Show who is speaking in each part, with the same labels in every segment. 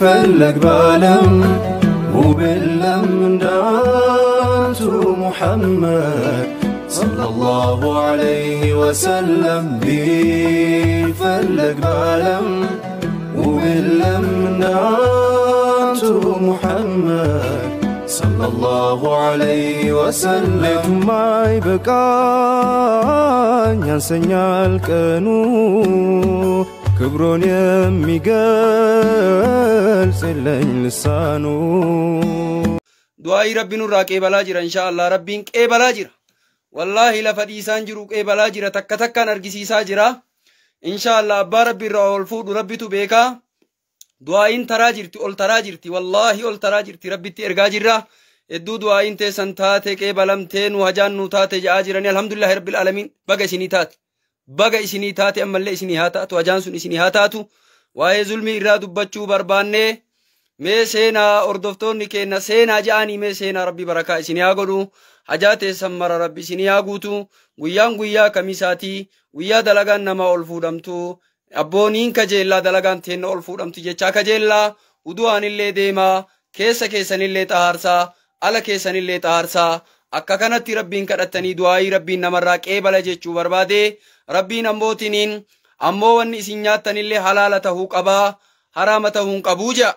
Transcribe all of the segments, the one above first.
Speaker 1: ቢፈለግ በዓለም ውብ የለም እንዳንቱ ሙሐመድ ሰለላሁ ዐለይሂ ወሰለም። ቢፈለግ በዓለም ውብ የለም እንዳንቱ ሙሐመድ ሰለላሁ ዐለይሂ ወሰለም። ሌቱም አይበቃኝ ያንሰኛል ቀኑ፣ ክብሮን የሚገልጽ የለኝ ልሳኑ።
Speaker 2: Du'aa'ii Rabbi nurraa qeebalaa jira, insha Allah Rabbiin qeebalaa jira. Wallaahi lafa dhiisaan jiru qeebalaa jira, takka takkaan argisiisaa jira. Insha Allah abbaa Rabbi irraa ol fuudhu Rabbitu beekaa. Du'aa'iin taraa jirti, ol taraa jirti, wallaahi ol taraa jirti, Rabbitti ergaa jirra. Hedduu du'aa'iin teessan taate qeebalamtee nu hajaan nu taate ja'aa jiranii, alhamdulillahi rabbil aalamiin. Baga isinii taate. Baga isinii taate, ammallee isinii haa taatu, hajaan sun isinii haa taatu. Waa'ee zulmii irraa dubbachuu barbaannee, mee seenaa hordoftoonni keenya seenaa ja'anii, mee seenaa, Rabbi barakaa isinii haa godhu. Hajaa teessan mara Rabbi isinii haa guutu. Guyyaan guyyaa kamisaatii, guyyaa dalagaan nama ol fuudhamtu. Abbooniin kajeellaa dalagaan teenna ol fuudhamtu jechaa kajeellaa, udu'aanillee deemaa, keessa keessanillee xahaarsaa, ala keessanillee xahaarsaa. Akka kanatti Rabbiin kadhattanii du'aayii Rabbiin namarraa qeebala jechuu barbaade. Rabbiin ammootiniin ammoo wanni isin nyaattanillee halaala tahuu qabaa, haraama tahuu hin qabuu jedha.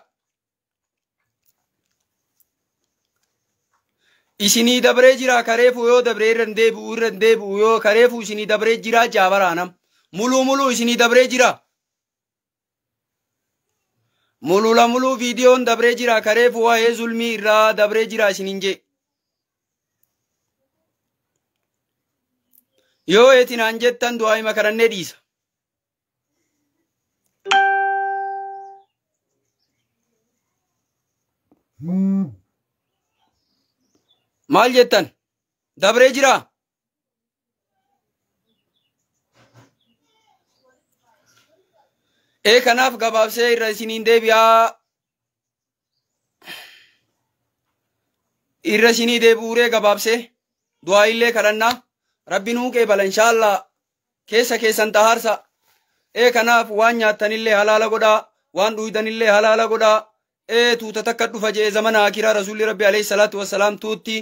Speaker 2: Isinii dabree jira kareefu, yoo dabree irra hin deebi'u, irra hin deebi'u, yoo kareefu isinii dabree jira jaabaraanam. Muluu muluu isinii dabree jira. Mulula muluu viidiyoon dabree jira kareefu, waa'ee zulmii irraa dabree jira isiniin jee. Yoo eetinaan jettan du'aa kadhannee dhiisa. Maal jettan? Dabree jira? Ee, kanaaf gabaabsee irra isiniin deebi'aa. Irra isinii deebi'uuree gabaabsee du'aa illee kadhannaa. Rabbi nuu qeebala inshaallaa, keessa keessan xahaarsa. Ee, kanaaf waan nyaattanillee halaala godhaa, waan dhuydanillee halaala godhaa. Ee, tuuta takka dhufa jee zamana akiraa Rasuulli Rabbi alayhi salaatu wassalaam, tuutti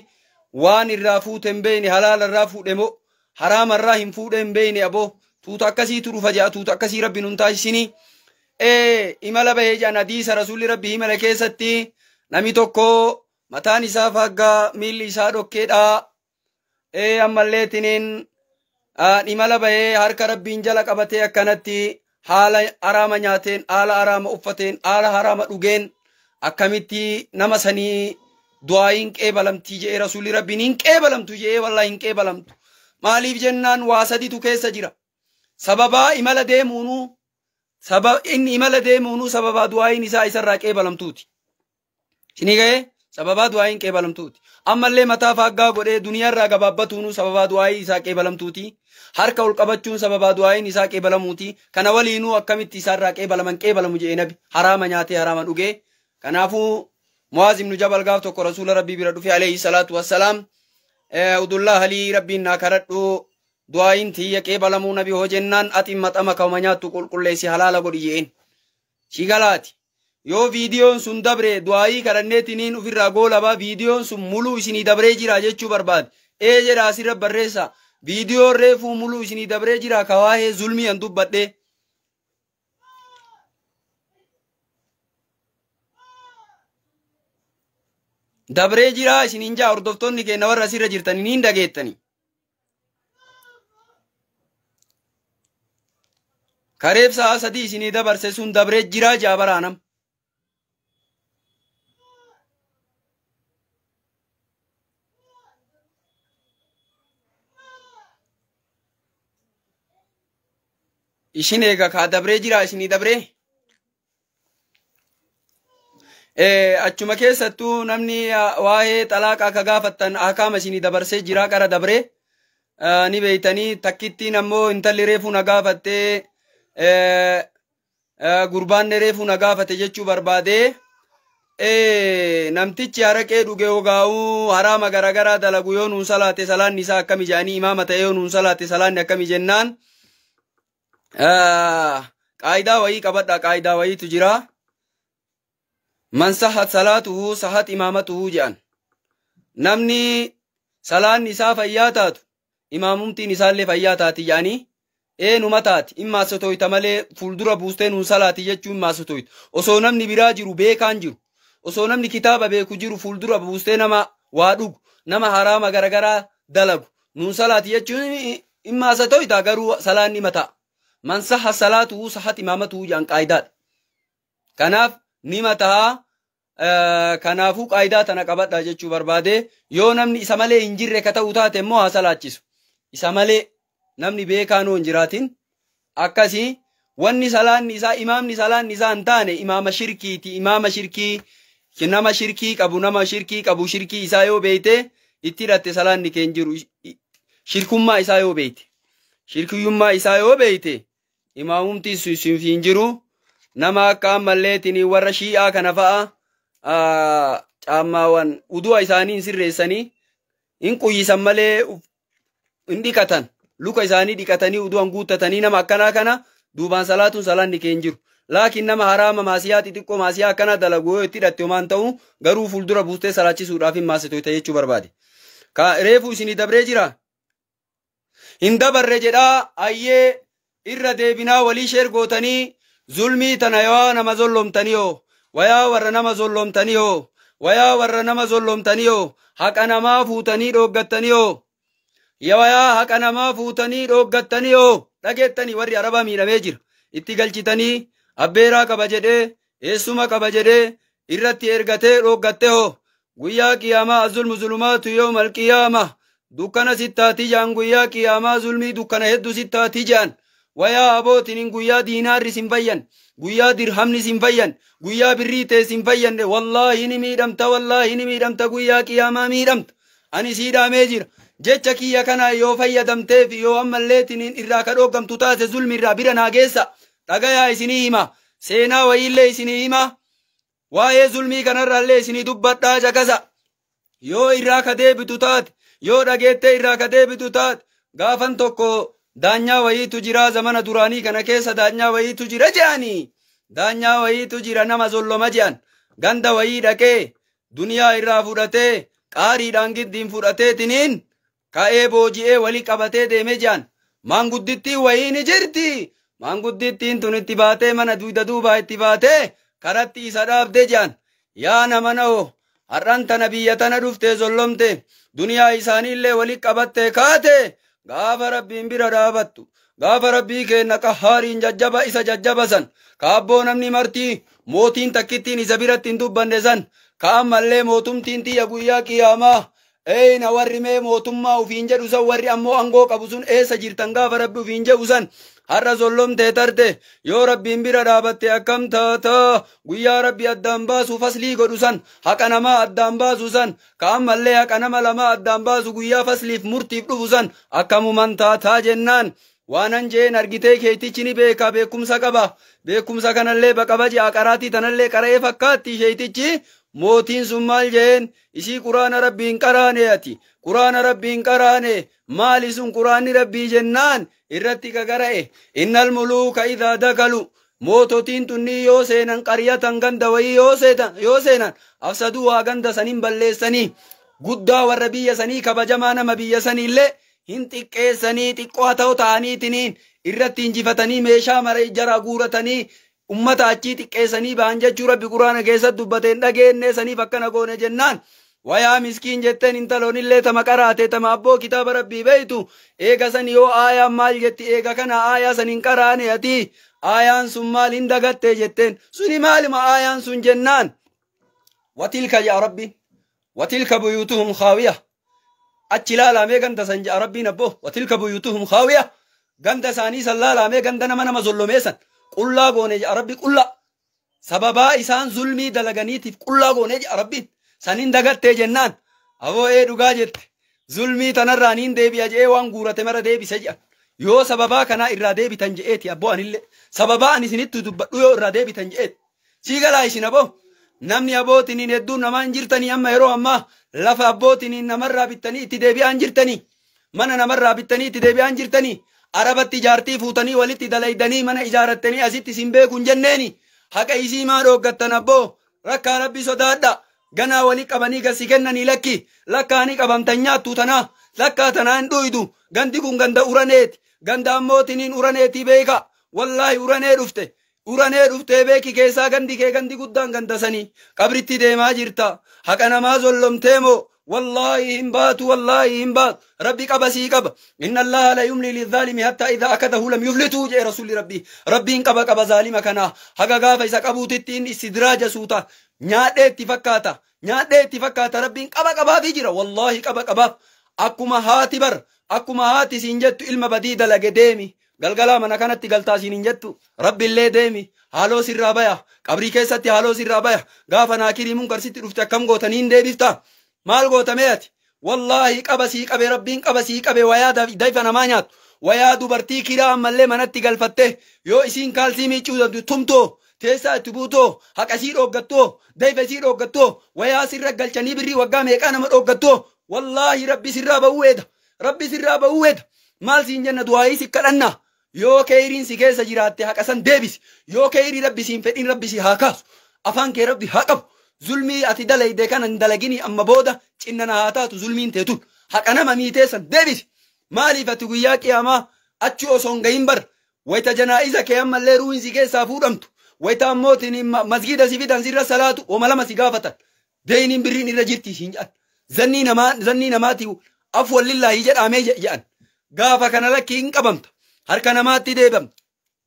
Speaker 2: waan irraa fuute hin beeyne, halaala irraa fuudhe moo haraama irraa hin fuudhe hin beeyne, aboo tuuta akkasiitu dhufa jea, tuuta akkasii Rabbi nun taasisini. Ee, imala bahee jedhan hadiisa Rasuulli Rabbi, imala keessatti nami tokko mataan isaa faggaa, miilli isaa dhokkeedha. Ee, ammallee tiniin imala bahee harka Rabbiin jala qabatee akkanatti haala haraama nyaateen, haala haraama uffateen, haala haraama dhugeen akkamitti nama sanii du'aayiin qeebalamtii jedhee Rasuulli Rabbiin, hin qeebalamtu jedhee, wallaahi hin qeebalamtu. Maaliif jennaan waa saditu keessa jira. Sababaa imala deemuunuu, sababa inni imala deemuunuu sababaa du'aayiin isaa isarraa qeebalamtuuti. Isinii ga'ee, sababaa du'aayiin qeebalamtuuti. Ammallee mataa faaggaa godhee duniyaarraa gabaabbatuunuu sababaa du'aayii isaa qeebalamtuuti. Harka ol qabachuun sababaa du'aayiin isaa qeebalamuuti. Kana waliinuu akkamitti isaarraa qeebalaman, qeebalamu jedhee nabi, haraama nyaatee haraama dhugee. Kanaafuu Muwaaz ibnu Jabal gaaf tokko Rasuula Rabbii bira dhufe alayhi salaatu wassalaam. Udullaa halii Rabbiin naa kadhadhu, du'aayiin tiyya qeebalamuu nabi hoo jennaan, ati maxama kawma nyaattu qulqulleessi, halaala godhi jeen. Shigalaati. Yoo viidiyoon sun dabre du'aayii kadhanneetiniin ofirraa goolabaa, viidiyoon sun muluu isinii dabree jira jechuu barbaade. Ee jedha, asirra barreessa. Viidiyoon reefuu muluu isinii dabree jira ka waa'ee zulmii an dubbadhe. Dabree jira isiniin jaa, hordoftoonni keenya warra asirra jirtanii niin dhageettani. Kareef sa'a 3 isinii dabarse sun dabree jira jaa baraanam. Isin eega kaa dabree jira isinii dabree. Achuma keessattuu namni waa'ee xalaaqaa ka gaafattan ahkaama isinii dabarsee jira qara dabree ni beeytanii. Takkittiin ammoo intalli reefuu na gaafattee, gurbaan reefuu na gaafate jechuu barbaade, namtichi haraqee dhuge hogaa'uu haraama garagaraa dalagu yoo nuun salaate salaanni isaa akkami jedhanii, imaama ta'e yoo nuun salaate salaanni akkami jennaan, qaayidaa wayii qabadha, qaayidaa wayiitu jira. Man sahat salaatuhu sahat imaamatuhu jedhan. Namni salaanni isaa fayyaa taatu imaamumtiin isaallee fayyaa taati jedhanii eenuma taati immaa sotoyta malee fuuldura buustee nuun salaati jechuun immaa sotoyta. Osoo namni biraa jiru beekaan jiru, osoo namni kitaaba beeku jiru fuuldura buustee nama waa dhugu, nama haraama garagaraa dalagu nuun salaati jechuun immaa sotoyta, garuu salaanni mataa. Man saha salaatuhu sahat imaamatuhu jedhan qaayidaadha. Kanaaf ni mataa. Kanaafuu qaayidaa tana qabadha jechuu barbaade. Yoo namni isa malee hin jirre ka ta'u taate immoo haa salaachisu. Isa malee namni beekaan hoo hin jiraatin akkasii wanni salaanni isaa imaamni salaanni isaa hin taane imaama shirkiiti. Imaama shirkii, nama shirkii qabu, nama shirkii qabu, shirkii isaa yoo beeyte itti hidhatte salaanni kee hin jiru. Shirkummaa isaa yoo beeyte, shirkiyyummaa isaa yoo beeyte imaamumti siif hin jiru. Nama akka ammalleetiin warra shii'aa kana fa'a caammaawwan udu'a isaanii hin sirreessanii, hin quyyisan malee hin dhiqatan, luka isaanii dhiqatanii udu'an guuttatanii, nama akkanaa kana duubaan salaatuun salaanni kee hin jiru. Laakiin nama haraama maasiyaa xixiqqoo maasiyaa akkanaa dalagu yoo itti hidhatte homaan ta'u, garuu fuuldura buustee salaachisuudhaaf hin maasitoyta jechuu barbaade. Ka reefu isinii dabree jira. Hin dabarre jedhaa ayyee irra deebinaa walii sheer gootanii zulmii tana yoo nama zollomtanii hoo, wayaa warra nama zollomtanii hoo, wayaa warra nama zollomtanii hoo, haqa namaa fuutanii dhooggattanii hoo, wayaa haqa namaa fuutanii dhooggattanii hoo, dhageettanii warri arabaa miidhamee jira. Itti galchitanii abbeeraa qaba jedhee eessuma qaba jedhee irratti ergatee dhooggatte hoo, guyyaa qiyaamaa azulmu zulumaatu yawmal qiyaama dukkana sittaati jaan, guyyaa qiyaamaa zulmii dukkana hedduu sittaati jaan. Wayaa abootiin guyyaa diinaarri sin fayyan, guyyaa dirhamni sin fayyan, guyyaa birrii ta'e sin fayyanne, wallaahi ni miidhamta, wallaahi ni miidhamta, guyyaa qiyaamaa miidhamta. Ani sii dhaamee jira. Jecha kiyya kana yoo fayyadamteef yoo ammalleetiin irraa ka dhooggamtu taate zulmi irraa bira naa geessa. Dhagayaa isinii hima, seenaa wayiillee isinii hima, waa'ee zulmii kanarraallee isinii dubbadhaa caqasa. Yoo irraa ka deebitu taate, yoo dhageettee irraa ka deebitu taate, gaafan tokko daanyaa wayiitu jira zamana duraanii kana keessa, daanyaa wayiitu jira je'anii, daanyaa wayiitu jira nama zolloma je'an. Ganda wayii dhaqee duniyaa irraa fudhatee qaariidhaan giddiin fudhateetiniin ka'ee booji'ee walii qabatee deeme je'an. Maanguddittiin wayii ni jirti. Maanguddittiin tun itti baatee mana duyda duubaa itti baatee karatti isa dhaabde je'an. Yaa nama na'o, har'an tana biyya tana dhuftee zollomte, duniyaa isaaniillee walii qabattee kaate, gaafa rabbiin bira dhaabattu, gaafa rabbii keenna qahhaariin jajjaba isa jajjaba san kaabboo namni martii mootiin takkittiin isa biratti hin dubbanne san ka ammallee mootumtiin tiyya guyyaa qiyaamaa eeyna warri mee mootummaa ufiin jedhu san, warri ammoo angoo qabu sun eessa jirtan gaafa rabbi ufiin jedhu san, har'a zollomtee tarte yoo rabbiin bira dhaabatte akkam taata? Guyyaa rabbi addaan baasu faslii godhu san, haqa namaa addaan baasu san, ka ammallee haqa nama lamaa addaan baasu, guyyaa fasliif murtiif dhufu san akkamuman taataa jennaan, waanan jeen argitee keetichi ni beeka, beekumsa qaba, beekumsa kanallee baqaba ji'a qaraatii tanallee qara'ee fakkaatti sheetichi. Mootiin sun maal jeen? Isii quraana rabbiin qaraane, ati quraana rabbiin qaraane, maali sun quraanni rabbii jennaan irratti kagara'e. Innal muluuka idaa dakalu, moototiin tunni yoo seenan, qaryatan ganda wayii yoo seenan, afsaduu waa ganda sanin balleessanii, guddaa warra biyya sanii kabajamaa nama biyya sanii illee hin xiqqeessanii, xiqqoo ta'u ta'aniitiniin irratti injifatanii meeshaa mara jara guuratanii ummata achii xiqqeessanii ba'an jechuu rabbi quraana keessatti dubbateen dhageenne, saniif akkana goone jennaan, wayaa miskiin jetteen intaloonillee tama qaraate tama abboo kitaaba rabbii beeytu eega san yoo aayaan maal jetti, eega kana aayaa san hin qaraane ati, aayaan sun maal hin dagatte jetteen, suni maalima aayaan sun jennaan, watilka yaa rabbi watilka buyuutuhum khaawiya, achi ilaalamee ganda san ja'a rabbiin abboo, watilka buyuutuhum khaawiya, ganda isaanii san laalamee, ganda nama nama zollomee san qullaa goone ja'a rabbi, qullaa sababaa isaan zulmii dalaganiitiif qullaa goone ja'a rabbiin, sanin dagattee jennaan, aboo ee dhugaa jette, zulmii tanarraa niin deebi'a je'ee waan guurate mara deebise jedhan. Yoo sababaa kanaa irraa deebitan je'eeti abboo, anillee sababaa ani isinitti dubbadhu yoo irraa deebitan je'eeti sii galaa isin aboo. Namni abootiin hedduun namaa hin jirtanii amma yeroo ammaa lafa abbootiin namarraa bittanii itti deebi'aa hin jirtanii, mana namarraa bittanii itti deebi'aa hin jirtanii, arabatti ijaartii fuutanii walitti dalaydanii mana ijaarattanii asitti isin beeku hin jenneeni, haqa isii maa dhooggattan abboo? Rakkaa rabbi sodaadha. Ganaa walii qabanii gasi kennanii lakki. Lakkaanii qabamtan nyaattu tanaa. Lakkaa tanaa hin dhuydu. Gandi kun ganda uraneeti. Ganda ammootiniin uraneetii beeka. Wallaahi uranee dhufte. Uranee dhuftee beeki keessaa gandi kee gandi guddaan ganda sanii. Qabritti deemaa jirta. Haqa namaa zollomtee moo? Wallaahi hin baatu, wallaahi hin baatu. Rabbi qaba sii qaba. Inna Allaha la yumli lizaalimi hatta idhaa akadahu lam yuflituu jee rasuulli rabbii. Rabbiin qaba qaba zaalima kanaa. Haga gaafa isa qabuutitti inni istidraaja suuta. Nyaadhee itti fakkaata. Nyaadhee itti fakkaata. Rabbiin qaba qabaafii jira. Wallaahi qaba qabaaf. Akkuma haati bar. Akkuma haati siin jettu ilma badii dalage deemi. Galgalaa mana kanatti galtaa siin hin jettu. Rabbi illee deemi. Haaloo sirraa baya. Qabrii keessatti haaloo sirraa baya. Gaafa naakirii munkarsitti dhufte akkam gootanii hin deebifta. Maal gootamee ati? Wallaahi qaba sii qabe rabbiin qaba sii qabe wayaa dayfa namaa nyaattu. Wayaa dubartii kiraa ammallee manatti galfatte yoo isiin kaalsii miiccuu dandu tumtoo teessaa itti buutoo haqa sii dhooggattoo dayfa sii dhooggattoo wayaa sirra galchanii birrii waggaa meeqaa nama dhooggattoo wallaahi rabbi sirraa ba'uu eeda. Rabbi sirraa ba'uu eeda. Maal siin jenna du'aayii si kadhanna. Yoo keeyriin si keessa jiraatte haqa san deebisi. Yoo keeyrii rabbi siin fedhiin rabbi si haa kaasu. Afaan kee rabbi haa qabu. Zulmii ati dalayde kana hin dalagini amma booda cinnana haa taatu zulmiin teetun. Haqa nama miitee san deebisi. Maaliif ati guyyaa qiyaamaa achi osoo hin gahin bar. Wayita janaa'iza kee ammallee ruuhin si keessaa fuudhamtu. Wayita ammootiin masgiida si fidan sirra salaatu wama lama si gaafatan. Deeyniin birriin irra jirti siin jedhan. Zannii namaa zannii namaati afwan lillaahi jedhamee jedhan. Gaafa kana lakkii hin qabamta. Harka namaatti deebamta.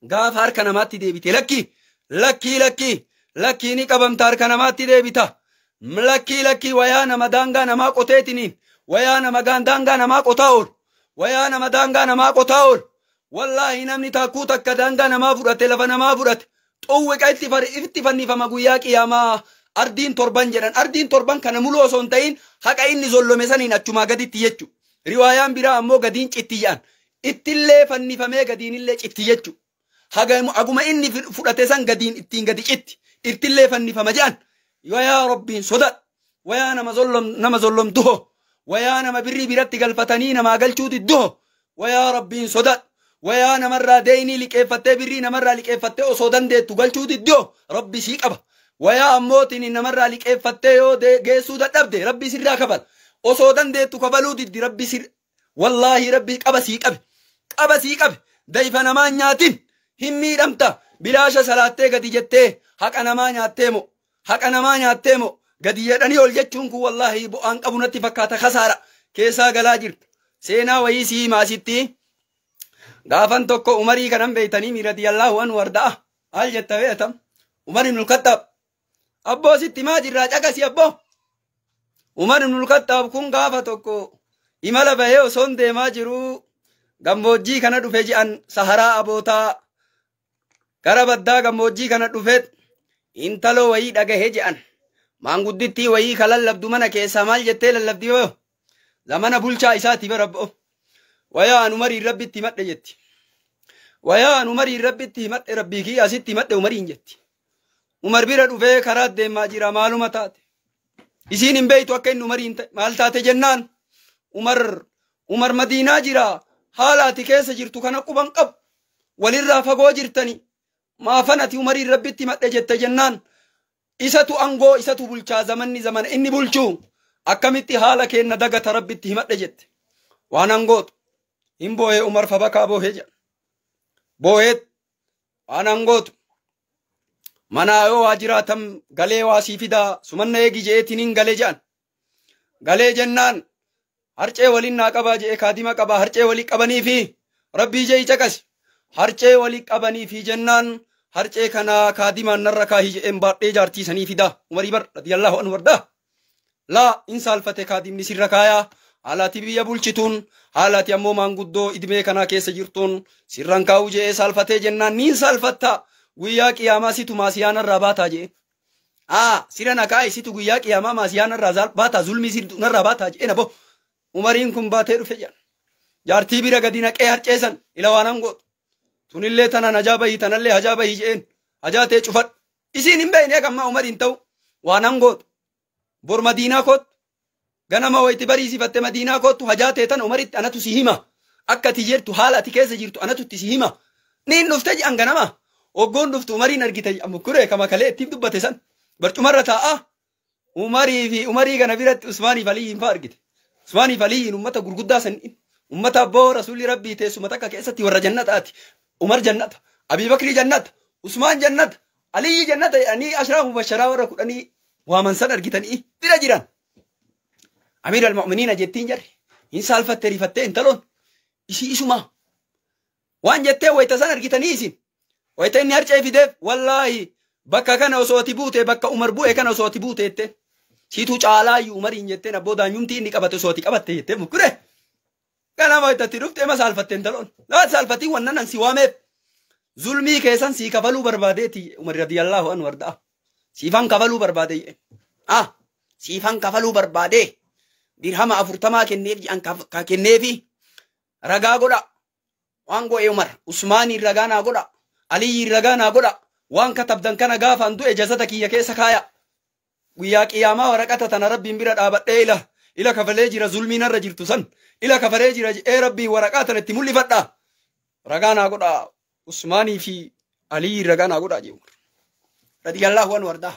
Speaker 2: Gaafa harka namaatti deebite lakkii lakkii lakkii lakkii ni qabamta harka namaatti deebita. Lakkii lakkii wayaa nama daangaa namaa qoteetiniin wayaa nama daangaa namaa qotaa oolu. Wayaa nama daangaa namaa qotaa oolu. Wallaahi namni taakkuu takka daangaa namaa fudhate lafa namaa fudhate. Xuwwiqa itti fannifama guyyaa qiyaamaa. Ardiin torban jedhan. Ardiin torban kana muluu osoo hin ta'in haqa inni zollome saniin achumaa gaditti jechu. Riwaayaan biraa ammoo gadiin citti jedhan. Ittillee fannifamee gadiinillee citti jechu. Haguma inni fudhate san gadiin ittiin gadi citti. Ittillee fannifama jedhan. Wayaa rabbiin sodaadhu. Wayaa nama zollomtuho. Wayaa nama birrii biratti galfatanii namaa galchuu didduho. Wayaa rabbiin sodaadhu. Wayaa namarraa deeyinii liqeeffattee birrii namarraa liqeeffattee osoo dandeettu galchuu didduho. Rabbi sii qaba. Wayaa ammootiin namarraa liqeeffattee yoo geessuu dadhabde rabbi sirraa kafala. Osoo dandeettu kafaluu diddi rabbi sir. Wallaahi rabbi qaba sii qabe. Qaba sii qabe. Dayfa namaa nyaatin. Hin miidhamta. Bilaasha salaattee gadi jettee haqa namaa nyaattee moo. Haqa namaa nyaattee moo. Gadi jedhanii ol jechuun kun wallaahi bu'aan qabu natti fakkaata kasaara. Keessaa galaa jirta. Seenaa wayii sii himaa asitti. Gaafan tokko Umarii kanan beeytanii radiyallahu anhu warda'a. Maal jetta beektam? Umar ibnul Khattaab. Abboo sitti maa jirraa caqasi abboo. Umar ibnul Khattaab kun gaafa tokko imala bahee osoo deemaa jiruu gammoojjii kana dhufe ji'an saharaa abootaa gara baddaa gammoojjii kana dhufeet intaloo wayii dhagahee ji'an. Maanguddittii wayii ka lallabdu mana keessaa maal jettee lallabdi yoo zamana bulchaa isaati bara abboo. Wayaan Umariin rabbitti himadhe jetti. Wayaan Umariin rabbitti himadhe rabbii kiyya asitti himadhe Umariin jetti. Umar bira dhufee karaa deemaa jira maaluma taate. Isiin hin beeytu akka inni Umariin ta'e maal taate jennaan Umar Madiinaa jira haala ati keessa jirtu kana quban qabu walirraa fagoo jirtani maafan ati Umariin rabbitti himadhe jette jennaan isatu angoo isatu bulchaa zamanni zamana inni bulchuu akkamitti haala keenna dagata rabbitti himadhe jette. Waan angootu hin boohee Umar fabakaa boohee jedha. Booheet waan angootu manaa yoo waa jiraatan galee waa sii fidaa sumanna eegi je'eetiin hin galee jedhan. Galee jennaan harcee waliin naa qabaa je'e kaadima qabaa harcee walii qabanii fi rabbii je'i caqasi. Harcee walii qabanii fi jennaan harcee kanaa kaadimaan narra kaahii je'een baadhee jaartii sanii fidaa. Umarii bar radiyallahu anhu wardaa. Laa in saalfate kaadimni sirra kaayaa. Haalaati biyya bulchituun haalaati ammoo maanguddoo idmee kanaa keessa jirtuun sirran kaa'uu je'ee saalfatee jennaan niin saalfatta. Guyyaa qiyaamaa situ maasiyaanarraa baataa je'e. Sira na kaa'e situ guyyaa qiyaamaa maasiyaanarraa baataa zulmii situ narraa baataa je'e na bo. Umariin kun baatee dhufe jedhan. Jaartii bira gadi naqee harceesan ila waan hangootu. Tunillee tanaan hajaa bahii tanallee hajaa bahii je'een hajaa ta'e cufadhu. Isiin hin beekne eegammaa Umariin ta'u waan hangootu. Bor Madiinaa kootu. Ganama wayitti bariisifatte Madiinaa kootu hajaa ta'e tan Umaritti anatu si hima. Akka ati jirtu haala ati keessa jirtu anatu itti si hima. Niin dhufte jedhan ganama. Oggoon dhuftu Umariin argite amma kuree kama kalee ittiin dubbate san. Barcumarra taa'a. Umarii fi Umarii kana biratti Usmaanii fi Aliyyiin fa'aa argite. Usmaanii fi Aliyyiin ummata gurguddaa saniin ummata abboo rasuulli rabbii teessuma takka keessatti warra jannataati. Umar jannata, Abii Bakrii jannata, Usmaan jannata, Aliyyi jannata jedhanii ashraa mubasharaa warra 10 waaman san argitanii bira jiran. Amiir al-Mu'miniina jettiin jarri. Hin saalfatte rifattee intaloon. Isii isumaa. Waan jettee wayita san argitanii isin. Wayita inni harcee fideef wallaahi bakka kana osoo ati buute bakka Umar bu'e kana osoo ati buute jetteen. Siituu caalaayyuu Umariin jetteen abboo daanyumtii inni qabate osoo ati qabatte jettee mukkure. Ganama wayita itti dhuftee ma saalfatte intaloon. Laa saalfatii wannan an si waameef. Zulmii keessan sii kafaluu barbaadeeti Umar radiyallahu anhu arda'a. Siifan kafaluu barbaade. Ah, siifan kafaluu barbaade. Dirhama 40 kenneef jedhan ka kenneefi ragaa godha. Waan go'e Umar Usmaaniin ragaa naa godha. Aliyyiin ragaa naa godha. Waan katabdan kana gaafaan du'e jasada kiyya keessa kaaya. Guyyaa qiyaamaa waraqata tana rabbiin bira dhaabadhee ila ila kafalee jira zulmii narra jirtu san ila kafalee jira jedhee rabbiin waraqaa tana itti mul'ifadha. Ragaa naa godha. Usmaanii fi Aliyyiin ragaa naa godha jee Umar. Radiyallahu anhu ardaa.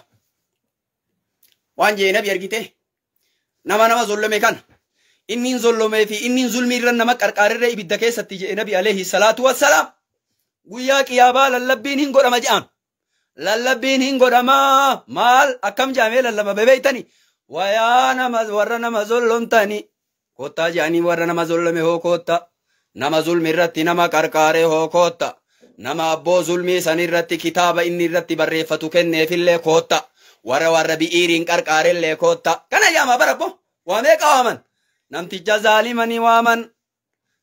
Speaker 2: Waan jee nabi argite. Nama nama zollome kana. Inni zollomee fi inni zulmii irra nama qarqaarirra ibidda keessatti jee nabi alayhi salaatu wassalaam. Guyyaa qiyaabaa lallabbiin hin godhama je'an. Lallabbiin hin godhama. Maal akkam jedhamee lallaba bebeeytani. Wayaa nama warra nama zollomtani. Kottaa jedhanii warra nama zollome hoo kotta. Nama zulmi irratti nama qarqaare hoo kotta. Nama abboo zulmii san irratti kitaaba inni irratti barreeffatu kenneefillee kotta. Warra warra bi'iiriin qarqaarellee kotta. Kana yaama barabbo. Waa meeqa waaman? Namticha zaalima ni waaman.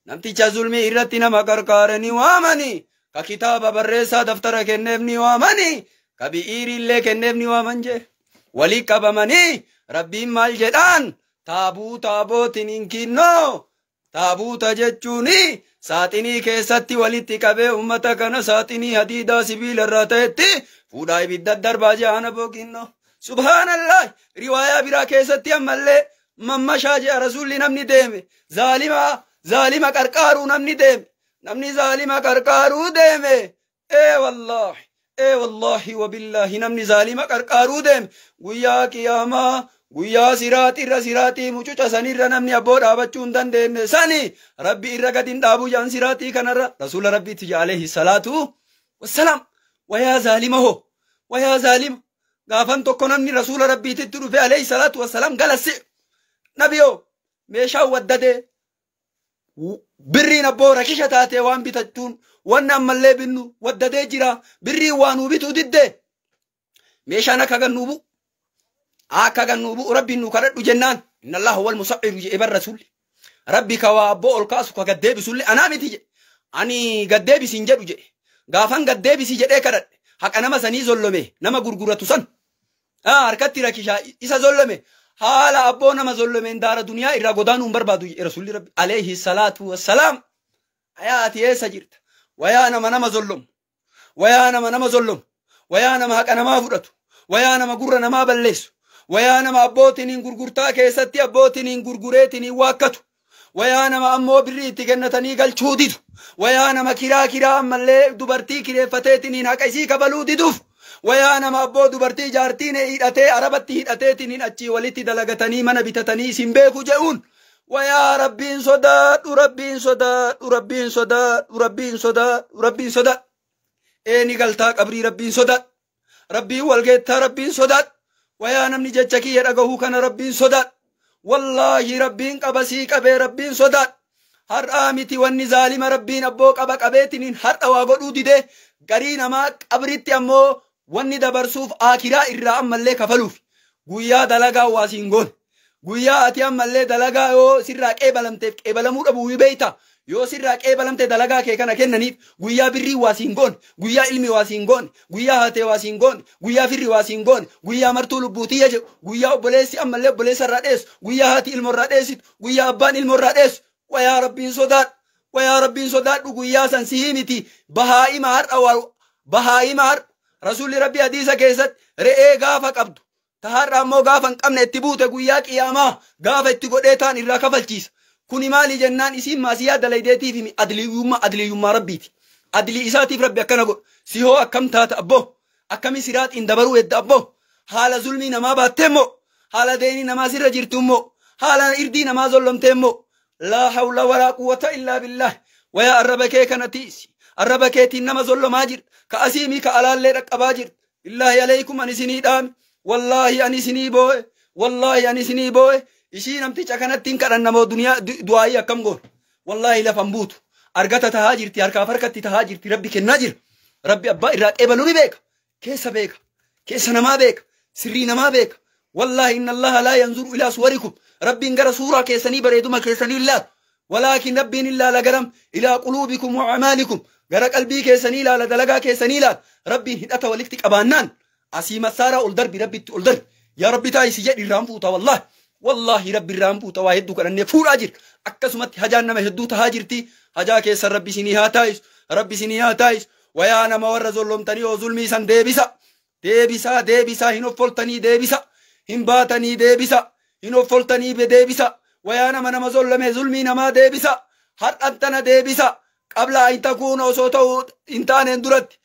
Speaker 2: Namticha zulmii irratti nama qarqaare ni waamani. Ka kitaaba barreessaa daftara kenneef ni waamani. Ka bi'iiriillee kenneef ni waaman jee. Walii qabamanii rabbiin maal jedhaan? Taabuuta abbootiin hin kinnoo. Taabuuta jechuuni saaxinii keessatti walitti qabee ummata kana saaxinii hadiidaa sibiila irraa ta'etti fuudhaa ibidda darbaa je'an abboo kinnoo. Subhaanallah! Riwaayaa biraa keessatti ammallee mammashaa je'a rasuulli namni deeme. Zaalima zaalima qarqaaruu namni deeme. Namni zaalima qarqaaruu deeme. Ee wallaahi! Ee wallaahi wabillaahi namni zaalima qarqaaruu deeme. Guyyaa qiyaamaa guyyaa siraaxirra siraaxii mucuca sanirra namni abboo dhaabachuu hin dandeenye sani rabbi irra gadi hin dhaabu jaan siraaxii kanarra rasuula rabbiitti jaa alayhi salaatu wassalaam. Wayaa zaalima hoo wayaa zaalima gaafan tokko namni rasuula rabbiititti dhufe alayhi salaatu wassalaam galasse nabiyoo meeshaan waddadee birriin abboo rakisha taatee waan bitachuun wanni ammallee binnu waddadee jira birriin waa nuu bituu diddee meeshaan akka gannuu bu'u akka gannuu bu'u rabbiin nu kadhadhu jennaan inna allaha huwal musa'iru jedhe bar rasuulli rabbi ka waa abboo ol kaasu ka gaddeebisullee anaa miti jedhe ani gaddeebisi hin jedhu jedhe gaafan gaddeebisi jedhee kadhadhe haqa nama sanii zollome nama gurguratu san harkatti rakishaa isa zollome haala abboo nama zollomeen daara duniyaa irraa godaanuu hin barbaadu jedhe rasuulli rabbi alayhi salaatu wassalaam. Ayaa ati eessa jirta? Wayaa nama nama zollomu, wayaa nama nama zollomu, wayaa nama haqa namaa fudhatu, wayaa nama gurra namaa balleessu, wayaa nama abbootiin gurgurtaa keessatti abbootiin gurgureetiin waakkatu, wayaa nama ammoo birrii itti kennatanii galchuu didu, wayaa nama kiraa kiraa ammallee dubartii kireeffateetiin haqa isii kabaluu diduuf, wayaa nama abboo dubartii jaartiin hidhatee arabatti hidhateetiin achii walitti dalagatanii mana bitatanii isin beeku je'uun wayaa rabbiin sodaadhu rabbiin sodaadhu rabbiin sodaadhu rabbiin sodaadhu rabbiin sodaadhu. Eeni galtaa qabrii rabbiin sodaadhu. Rabbiin walgeettaa rabbiin sodaadhu. Wayaa namni jecha kiyya dhagahuu kana rabbiin sodaadhu. Wallaahi rabbiin qabasii qabee rabbiin sodaadhu. Har'aa miti wanni zaalima rabbiin abboo qaba qabeetiniin har'a waa godhuu didee garii namaa qabritti ammoo wanni dabarsuuf aakiraa irraa ammallee kafaluuf guyyaa dalagaa waa siin goone. Guyyaa ati ammallee dalagaa yoo sirraa qeebalamteef qeebalamuu dhabuu beeyta. Yoo sirraa qeebalamte dalagaa kee kana kennaniif guyyaa birrii waa siin goone, guyyaa ilmi waa siin goone, guyyaa haatee waa siin goone, guyyaa firri waa siin goone, guyyaa martuu lubbuutiyya jedhu, guyyaa obboleessi ammallee obboleessa irraa dheessu, guyyaa haati ilmo irraa dheessitu, guyyaa abbaan ilmo irraa dheessu. Wayaa rabbiin sodaadhu, wayaa rabbiin sodaadhu guyyaa san sihii miti bahaa'ima har'a bahaa'ima har'a rasuulli rabbi hadiisa keessatti re'ee gaafa qabdu ta har'a ammoo gaafa hin qabne itti buute guyyaa qiyaamaa gaafa itti godhee taan irraa kafalchiisa. Kuni maali jennaan isiin maasiyaa dalaydeetiif himi adliyyummaa adliyyummaa rabbiiti. Adlii isaatiif rabbi akkana godhu. Si hoo akkam taata abboo? Akkami siraaxiin dabaruu hedda abboo? Haala zulmii namaa baattee immoo, haala deenii namaa sirra jirtu immoo, haala irdii namaa zollomtee immoo, laa hawla walaa quwwata illaa billaah. Wayaa arraba kee kana tiisi. Arraba keetiin nama zollomaa jirta. Ka asiimii ka alaallee dhaqqabaa jirta. Billaahi alaykum, ani isinii dhaame. Wallaahi ani isinii boo'e. Wallaahi ani isinii boo'e. Ishii namticha kanatti hin kadhannamoo duniyaa du'aayii akkam goona? Wallaahi lafan buutu. Argata tahaa jirti, harkaaf harkatti tahaa jirti, Rabbi kennaa jira. Rabbi abbaa irraa qeebaluu ni beeka. Keessa beeka. Keessa namaa beeka. Sirrii namaa beeka. Wallaahi inna Allaha laa yanzuru ilaa suwarikum. Rabbiin gara suuraa keessanii bareeduma keessanii ilaala. Walaakin Rabbiin ilaala garam ilaa quluubikum wa amaalikum. Gara qalbii keessanii ilaala, dalagaa keessanii ilaala. Rabbiin hidhata walitti qabaannaan asii massaaraa ol darbi, Rabbitti ol darbi. Yaa Rabbi taayisi jedhi, irraan fuuta wallaahi. Wallaahi Rabbi irraan fuuta. Waa hedduu kadhannee fuudhaa jira. Akkasumatti hajaan nama hedduu tahaa jirti. Hajaa keessan Rabbi isinii haa taayisu. Rabbi isinii haa taayisu. Wayaa nama warra zollomtanii oo zulmii san deebisa. Deebisaa, deebisaa, hin offoltanii deebisa. Hin baatanii deebisa. Hin offoltanii deebisa. Wayaa nama nama zollame zulmii namaa deebisa. Har'an tana deebisa. Qabla hin takuuna osoo ta'uu hin taaneen duratti.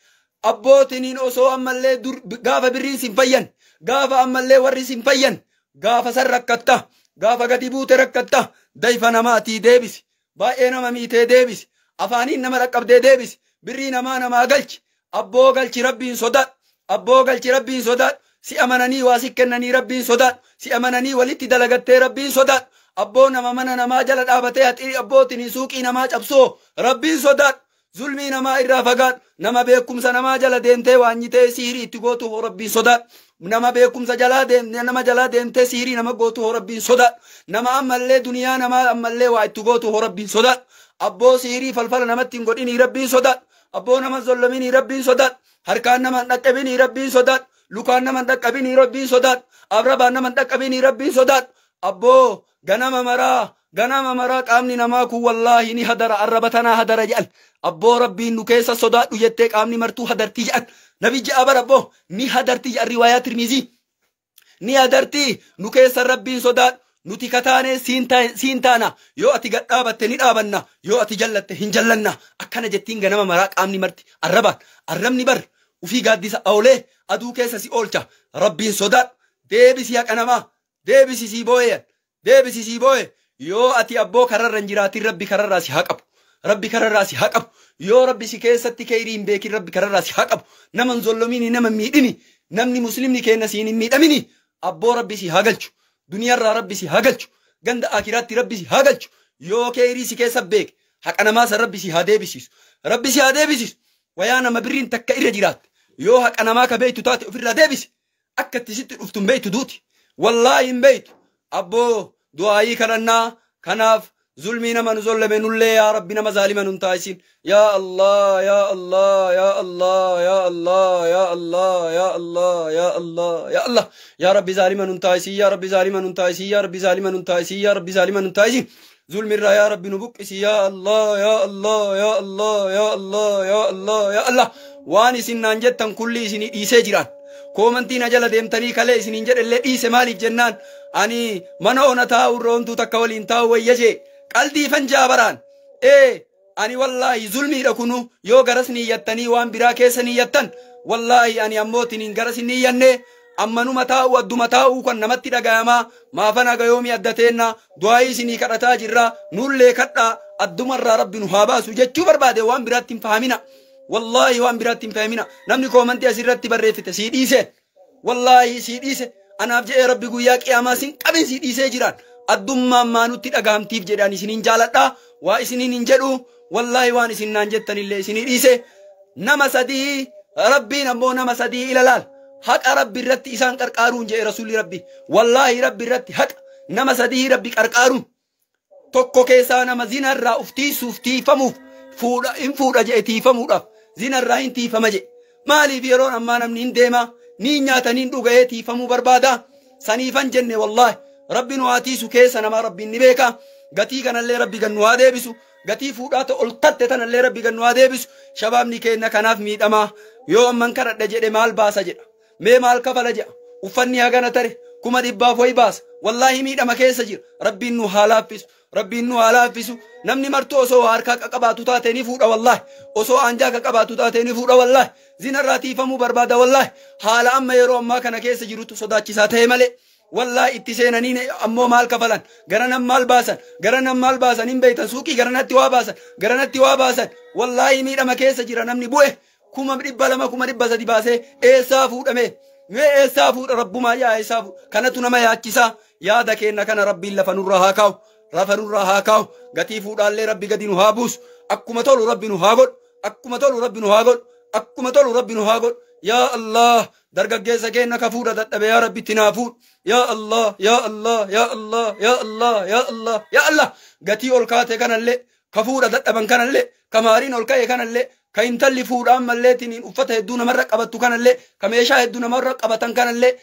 Speaker 2: Abbootiniin osoo ammallee gaafa birriin sin fayyan. Gaafa ammallee warri sin fayyan. Gaafa san rakkatta. Gaafa gadi buute rakkatta. Dayfa namaatii deebisi. Baay'ee nama miitee deebisi. Afaaniin nama dhaqqabdee deebisi. Birrii namaa namaa galchi. Abboo galchi, Rabbiin sodaadhu. Abboo galchi, Rabbiin sodaadhu. Si amananii waa si kennanii, Rabbiin sodaadhu. Si amananii walitti dalagattee, Rabbiin sodaadhu. Abboo nama mana namaa jala dhaabatee haxirii abbootiin suuqii namaa cabsoo, Rabbiin sodaadhu. Zulmii namaa irraa fagaadhu. Nama beekumsa namaa jala deemtee waanyitee siirii itti gootu hoo, Rabbiin sodaadhu. Nama beekumsa jalaa deemtee nama jalaa deemtee siirii nama gootu hoo, Rabbiin sodaadhu. Nama ammallee duniyaa namaa ammallee waa itti gootu hoo, Rabbiin sodaadhu. Abboo siirii falfala namatti hin godhinii, Rabbiin sodaadhu. Abboo nama zollominii, Rabbiin sodaadhu. Harkaan nama hin dhaqqabinii, Rabbiin sodaadhu. Lukaan nama hin dhaqqabinii, Rabbiin sodaadhu. Arrabaan nama hin dhaqqabinii, Rabbiin sodaadhu. Abboo ganama maraa, ganama maraa qaamni namaa kun wallaahi ni hadara, arraba tanaa hadara jedhan. Abboo Rabbiin nu keessa sodaadhu jettee qaamni martuu hadartii jedhan. Nabiyyi abar abboo ni hadartii jedhan, riwaayaa Tirmizii. Ni hadartii, nu keessa Rabbiin sodaadhu. Nuti kataanee siin taana. Yoo ati gad dhaabatte ni dhaabanna. Yoo ati jallatte hin jallanna. Akkana jettiin ganama maraa qaamni marti arrabaan. Arrabni bar ufii gaaddisa oolee aduu keessa si oolcha. Rabbiin sodaadhu. Deebisi haqa namaa. Deebisi, sii boo'eyan. Deebisi, sii boo'e. Yoo ati abboo kararra hin jiraatin, Rabbi kararraa si haa qabu. Rabbi kararraa si haa qabu. Yoo Rabbi si keessatti keeyrii hin beekin, Rabbi kararraa si haa qabu. Nama hin zollomini, nama hin miidhini. Namni muslimni keenya siin hin miidhamini. Abboo Rabbi si haa galchu. Duniyaarraa Rabbi si haa galchu. Ganda akiraatti Rabbi si haa galchu. Yoo keeyrii si keessa beeke, haqa namaa san Rabbi si haa deebisiisu. Rabbi si haa deebisiisu. Wayaa nama birriin takka irra jiraatte. Yoo haqa namaa ka beektu taate ofirraa deebisi. Akka itti sitti dhuftu hin beektu duuti. Wallaahi hin beektu. Abboo du'aayii kadhannaa. Kanaaf zulmii nama nu zollame nullee yaa Rabbi nama zaalima nun taasisin. Yaa Allah, yaa Allah, yaa Allah, yaa Allah, yaa Allah, yaa Allah, yaa Allah, yaa Allah. Yaa Rabbi zaalima nun taasisin. Yaa Rabbi zaalima nun taasisin. Yaa Rabbi zaalima nun taasisin. Yaa Rabbi zaalima nun taasisin. Zulmirraa yaa Rabbi nu buqqisi. Yaa Allah, yaa Allah, yaa Allah, yaa Allah, yaa Allah, yaa Allah. Waan isin naan jettan kulli isinii dhiisee jiraan. Koomantii na jala deemtanii kalee isiniin jedhellee dhiise. Maaliif jennaan, ani mana ona taa'u irra homtuu takka waliin taa'u wayya jee qaldiifan jaabaraan. Ee ani wallaahi zulmiidha kunu. Yoo garas niyyattanii waan biraa keessa niyyattan, wallaahi ani ammootiniin garas hin niyyanne. Ammanuma taa'u, adduma taa'uu kan namatti dhagayamaa maafan haga yoomii adda teenna du'aayii isinii kadhataa jirra, nullee kadhaa addumarraa Rabbi nu haa baasu jechuu barbaade. Waan biraatti hin fahamina. Wallaahi waan biraatti hin fahamina. Namni koomantii asirratti barreeffite sii dhiise. Wallaahi sii dhiise. Anaaf jedhee Rabbi guyyaa qiyaamaa sin qabin, sii dhiisee jiraan. Addummaan maanutti dhagahamtiif jedhaan isiniin jaaladha. Waa isiniin hin jedhu. Wallaahi waan isin naan jettanillee isinii dhiise. Nama sadii Rabbiin ammoo nama sadii ilalaal. Haqa Rabbi irratti isaan qarqaaruun jedhe Rasuulli Rabbi. Wallaahi Rabbi irratti haqa nama sadii Rabbi qarqaaruun. Tokko keessaa nama zinarraa uf tiisuuf tiifamuuf fuudha hin fuudha jedhe, tiifamuudhaaf zinarraa hin tiifama jedhe. Maaliif yeroon ammaa namni hin deema, ni nyaatanii hin dhuga'ee tiifamuu barbaada. Saniifan jenne wallaahi Rabbi nu haa tiisu, keessa namaa Rabbiin ni beeka. Gatii kanallee Rabbi gan nu haa deebisu. Gatii fuudhaa ta'e ol tatte tanallee Rabbi gan nu haa deebisu. Shabaabni keenya kanaaf miidhamaa. Yoo amman kadhadha jedhe maal baasa jedha. Mee maal kafala jedha. Uffanni hagana tare. 100,000 wayi baasa. Wallaahi miidhama keessa jira. Rabbiin nu haa laaffisu. Rabbiin nu haa laaffisu. Namni martuu osoo harkaa qaqabaatu taate ni fuudha wallaahi. Osoo anjaa qaqabaatu taate ni fuudha wallaahi. Zinarraa tiifamuu barbaada wallaahi. Haala amma yeroo ammaa kana keessa jirutu sodaachisaa ta'e malee. Wallaahi itti seenanii ammoo maal kafalan? Garanan maal baasan? Garanan maal baasan? Hin beektan suuqii garanatti waa baasan. Garanatti waa baasan. Wallaahi miidhama keessa jira namni bu'e. 200,000 300,000 baasee eessaa fuudhame? Mee eessaa fuudha rabbumaa yaa eessaa fuudha? Kanatu nama yaachisaa. Yaada keenna kana rabbiin lafa nurraa haa kaa'u. Lafa nurraa haa kaa'u. Gatii fuudhaallee rabbi gadi nu haa buusu. Akkuma tolu rabbi nu haa godhu. Akkuma tolu rabbi nu haa godhu. Akkuma tolu rabbi nu haa godhu. Yaa Allah dargaggeessa keenna ka fuudha dadhabe yaa rabbi itti naa fuudhu. Yaa Allah yaa Allah yaa Allah yaa Allah yaa Allah yaa Allah gatii ol kaate kanallee ka fuudha dadhaban kanallee ka maariin ol ka'e kanallee ka intalli fuudha ammallee tiniin uffata hedduu namarra qabattu kanallee ka meeshaa hedduu namarra qabatan kanallee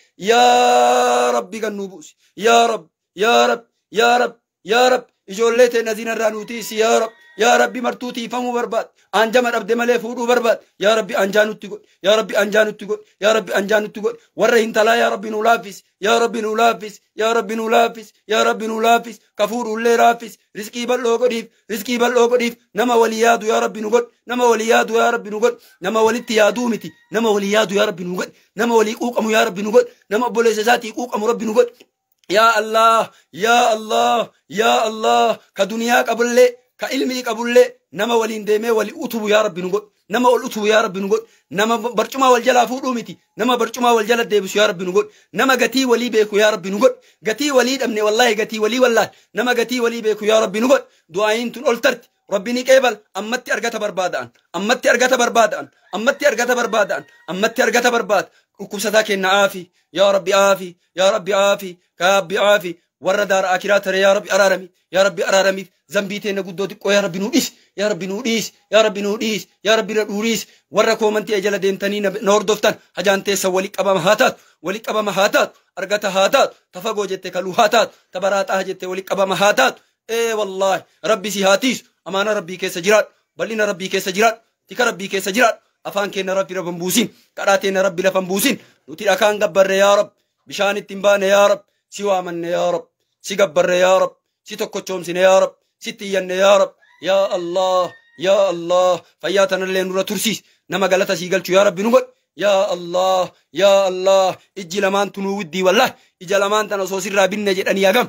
Speaker 2: yaa rabbi kan nuu buusi. Yaa rabbi yaa rabbi yaa rabbi yaa rabbi ijoollee teenna zinarraa nuu tiisi yaa rabbi. Yaa rabbi martuu tiifamuu barbaad. Anjama dhabde malee fuudhuu barbaad. Yaa rabbi anjaa nutti godhi. Yaa rabbi anjaa nutti godhi. Yaa rabbi anjaa nutti godhi. Warra hintalaa yaa rabbi nuu laaffisi. Yaa rabbi nuu laaffisi. Yaa rabbi nuu laaffisi. Yaa rabbi nuu laaffisi. Ka fuudhullee laaffisi. Rizqii bal'oo godhiif. Rizqii bal'oo godhiif. Nama walii yaadu yaa rabbi nu godhi. Nama walii yaadu yaa rabbi nu godhi. Nama walitti yaaduu miti. Nama walii yaadu yaa rabbi nu godhi. Nama walii quuqamu yaa rabbi nu godhi. Nama obboleessa isaatii quuqamu rabbi nu godhi. Yaa Allah yaa Allah yaa Allah ka duniyaa qabullee ka ilmii qabullee nama waliin deemee walii utubu yaa rabbi nu godhi. Nama ol utubu yaa rabbi nu godhi. Nama barcumaa wal jalaa fuudhuu miti. Nama barcumaa wal jala deebisu yaa rabbi nu godhi. Nama gatii walii beeku yaa rabbi nu godhi. Gatii walii dhabne wallaahi gatii walii wallaahi. Nama gatii walii beeku yaa rabbi nu godhi. Du'aayin tun ol tarti. Rabbi ni qeebal. Ammatti argata barbaada'an. Ammatti argata barbaada'an. Ammatti argata barbaada'an. Ammatti argata barbaada. Dhukkubsataa kenna aafi. Yaa rabbi aafi. Yaa rabbi aafi. Yaa rabbi aafi. Warra daara akiraa tare yaa rabbi araarami. Yaa rabbi araaramiif. Zambii teenna guddoo xiqqoo yaa rabbi nuu dhiisi. Yaa rabbi nuu dhiisi. Yaa rabbi nuu dhiisi. Yaa rabbi na dhiisi. Warra koomantii jala deemtanii na hordoftan hajaan teessa walii qabama haa taatu. Walii qabama haa taatu. Argata haa taatu. Tafagoo jette kaluu haa taatu. Tabaraaxaa jette walii qabama haa taatu. Ee wallaahi rabbi si haa tiisu. Amaana rabbii keessa jiraadhu. Bal'ina rabbii keessa jiraadhu. Tika rabbii keessa jiraadhu. Afaan keenna rabbi lafa hin buusin. Kadhaa teenna rabbi lafa hin buusin. Nuti dhakaan gabbarre yaa rabbi. Bishaan ittiin baane yaa rabbi. Si waamanne yaa rabbi. Si gabbarre yaa rabbi. Si tokkochoomsine yaa rabbi. Sitti iyyanne yaa rabbi. Yaa Allah yaa Allah fayyaa tanallee nurra tursiis. Nama galata sii galchu yaa rabbi nu godhi. Yaa Allah yaa Allah ijji lamaan tunuu widdii wallaahi. Ija lamaan tana osoo sirraa binne jedhanii hagam.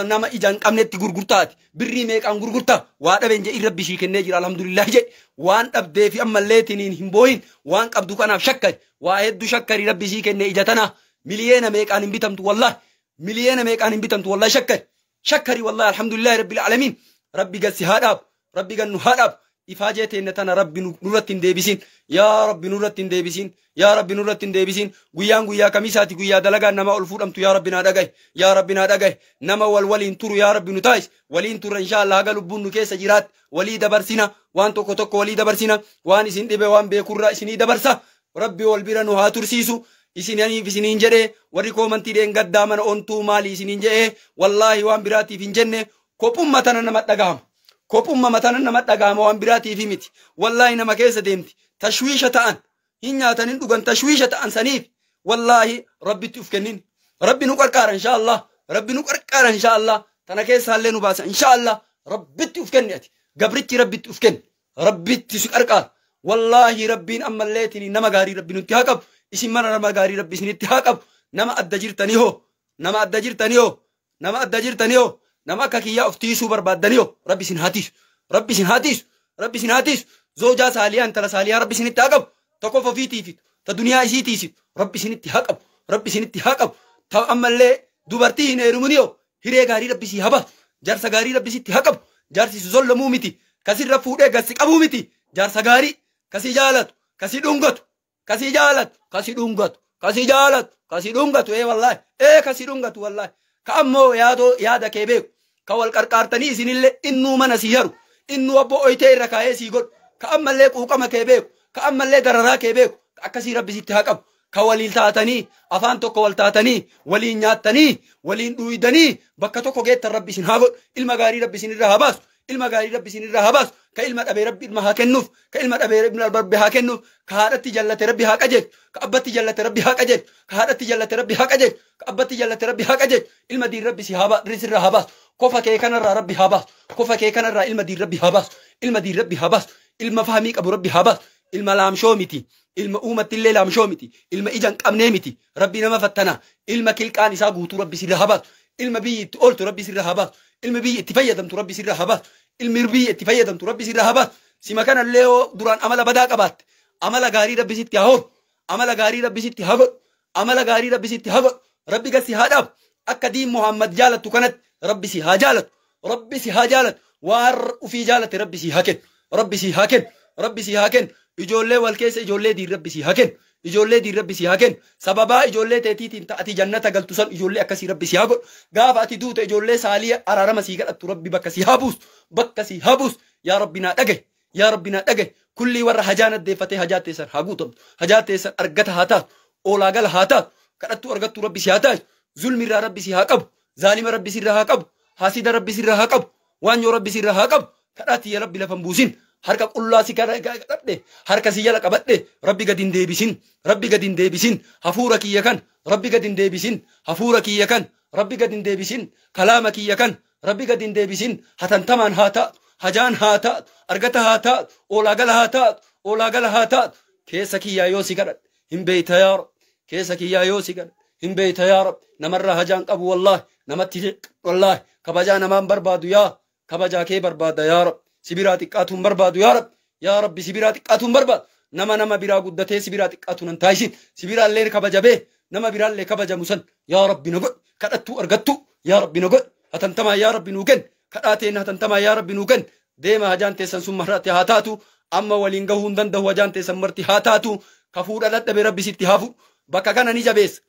Speaker 2: Nama ija hin qabnetti gurgurtaati. Birrii meeqaan gurgurtaa? Waa dhabeen jedhi rabbi ishii kennee jira alhamdulillah jedhi. Waan dhabdee fi ammallee tiniin hin boohin. Waan qabdu kanaaf shakkari. Waa hedduu shakkari rabbi ishii kennee ija tana. Miliyeena meeqaan hin bitamtu wallaahi. Miliyeena meeqaan hin bitamtu wallaahi shakkari. Shakkari wallaahi alhamdulillah rabbil aalamiin. Rabbi galsi haa dhaabu. Rabbi gannu haa dhaabu. Ifaajee teenna tana rabbi nurratti hin deebisin. Yaa rabbi nurratti hin deebisin. Yaa rabbi nurratti hin deebisin. Guyyaan guyyaa kamiisaati guyyaa dalagaan nama ol fuudhamtu yaa rabbi naa dhagahi. Yaa rabbi naa dhagahi. Nama wal waliin turu yaa rabbi nu taasisi. Waliin turre inshaallah haga lubbuun nu keessa jiraatti. Walii dabarsina. Waan tokko tokko walii dabarsina. Waan isin dhibe waan beekurraa isinii dabarsa. Rabbi wal bira nu haa tursiisu. Isiniif isiniin jedhee warri koomantii dheengaddaa mana ontuu maali isiniin jedhee wallaahi waan biraatiif hin jenne kophumma tana nama dhagahama. Kophumma tana nama dhagahama waan biraatiif miti. Wallaahi nama keessa deemti. Tashwiisha ta'an hin nyaatan hin dhugan tashwiisha ta'an saniif wallaahi rabbitti uf kennin. Rabbi nu qarqaara inshaallah. Rabbi nu qarqaara inshaallah. Tana keessaallee nu baasa inshaallah. Rabbitti uf kenni ati. Gabrichi rabbitti uf kenni. Rabbitti si qarqaara. Wallaahi rabbiin ammalleetiin nama gaarii rabbi nutti haa qabu. Isin mana nama gaarii rabbi isinitti haa qabu. Nama adda jirtanii hoo. Nama adda jirtanii hoo. Nama adda jirtanii hoo. Nama akka kiyyaa of tiisuu barbaaddanii hoo. Rabbi isin haa tiisu. Rabbi isin haa tiisu. Rabbi isin haa tiisu. Zoojaa saaliyaa intala saaliyaa rabbi isinitti haa qabu. Tokkoof ofii tiifitu. Ta duniyaa isii tiisitu. Rabbi isinitti haa qabu. Rabbi isinitti haa qabu. Ta ammallee dubartii hin heerumini hoo. Hiree gaarii rabbi sii haa baasu. Jaarsa gaarii rabbi sitti haa qabu. Jaarsi si zollamuu miti. Kasirra fuudhee gasi qabuu miti. Jaarsa gaarii kasii jaalatu. Kasii dhungatu. Kasii jaalatu. Kasii dhungatu. Kasii jaalatu. Kasii dhungatu. Ee wallaahi. Ee kasii dhungatu wallaahi. Ka ammoo yaada kee beeku. Ka wal qarqaartanii isinillee innuu mana sii haru. Innuu abboo oyitee irra kaa'ee sii godhu. Ka ammallee quuqama kee beeku. Ka ammallee dararaa kee beeku. Akkasii rabbi sitti haa qabu. Ka waliin taatanii afaan tokko wal taatanii waliin nyaattanii waliin dhuydanii bakka tokko geettan rabbi isin haa godhu. Ilma gaarii rabbi isin irraa haa baasu. Ilma gaarii Rabbi isinirraa haa baasu. Ka ilma dhabee Rabbi ilma haa kennuuf. Ka ilma dhabee Rabbi haa kennuuf. Ka haadhatti jallate Rabbi haa qajeelchu. Ka abbatti jallate Rabbi haa qajeelchu. Ka haadhatti jallate Rabbi haa qajeelchu. Ka abbatti jallate Rabbi haa qajeelchu. Ilma diin Rabbi si haa sirraa haa baasu. Kofa kee kanarraa Rabbi haa baasu. Kofa kee kanarraa ilma diin Rabbi haa baasu. Ilma diin Rabbi haa baasu. Ilma fahmii qabu Rabbi haa baasu. Ilma laamshoo miti. Ilma uumattillee laamshoo miti. Ilma ija hin qabnee miti. Rabbi nama fattana. Ilma kilqaan isaa guutuu Rabbi sirra haa baasu. Ilma biyyi itti ooltu Rabbi sirra haa baasu. Ilmi biyyi itti fayyadamtu Rabbi sirra haa baasu. Ilmi biyyi itti fayyadamtu Rabbi sirra haa baasu. Sima kanallee yoo duraan amala badaa qabaatte, amala gaarii Rabbi sitti haa horu. Amala gaarii Rabbi sitti haa godhu. Amala gaarii Rabbi sitti haa godhu. Rabbi gad si haa dhaabu. Akka diin Muhammad jaalattu kanatti Rabbi si haa jaalatu. Rabbi si haa jaalatu. Waan ufii jaalate Rabbi si haa kennu. Rabbi si haa kennu. Rabbi si haa kennu. Ijoollee wal keessa ijoollee diin Rabbi si haa kennu. Ijoollee diin Rabbi si haa kennu. Sababaa ijoollee teetiitiin ta ati jannata galtu san ijoollee akkasii Rabbi si haa godhu. Gaafa ati duute ijoollee saalii araarama sii kadhattu Rabbi bakka si haa buusu. Bakka si haa buusu. Yaa Rabbi naa dhagahi. Yaa Rabbi naa dhagahi. Kullii warra hajaan addeeffatee hajaa teessan haa guutamtu. Hajaa teessan argata haa taatu. Oolaa gala haa taatu. Kadhattuu argattuu Rabbi si haa taasisu. Zulmirraa Rabbi si haa qabu. Zaalima Rabbi sirraa haa qabu. Hasida Rabbi sirraa haa qabu. Waanyoo Rabbi sirraa haa qabu. Kadhaatti yaa Rabbi lafa hin buusin. Harka qullaa si kadhadhe. Harka si jala qabadhe. Rabbi gad hin deebisin. Rabbi gad hin deebisin. Hafuura kiyya kan Rabbi gad hin deebisin. Hafuura kiyya kan Rabbi gad hin deebisin. Kalaama kiyya kan Rabbi gad hin deebisin. Hatantamaan haa taatu. Hajaan haa taatu. Argata haa taatu. Oolaa gala haa taatu. Oolaa gala haa taatu. Keessa kiyyaa yoo si kadhadhe hin beeyta yaa Rabbi. Keessa kiyyaa yoo si kadhadhe hin beeyta yaa Rabbi. Namarraa hajaan qabu wallaahi. Namatti wallaahi. Kabajaa namaan barbaadu yaa. Kabajaa kee barbaada yaa Rabbi. Si biraa xiqqaatu hin barbaadu yaa Rabbi. Yaa Rabbi si biraa xiqqaatu hin barbaadu. Nama nama biraa guddatee si biraa xiqqaatu nan taasisin. Si biraallee kabajabee nama biraallee kabajamu san yaa Rabbi na godhi. Kadhattuu argattu yaa Rabbi na godhi. Hatantamaa yaa Rabbi nuu kenni. Kadhaa teen hatantamaa yaa Rabbi nuu kenni. Deema hajaan teessan sun marratti haa taatu. Amma waliin gahuu hin danda'u hajaan teessan marti haa taatu. Ka fuudha dadhabe Rabbi sitti haa fuudhu. Bakka kana ni jabeessa.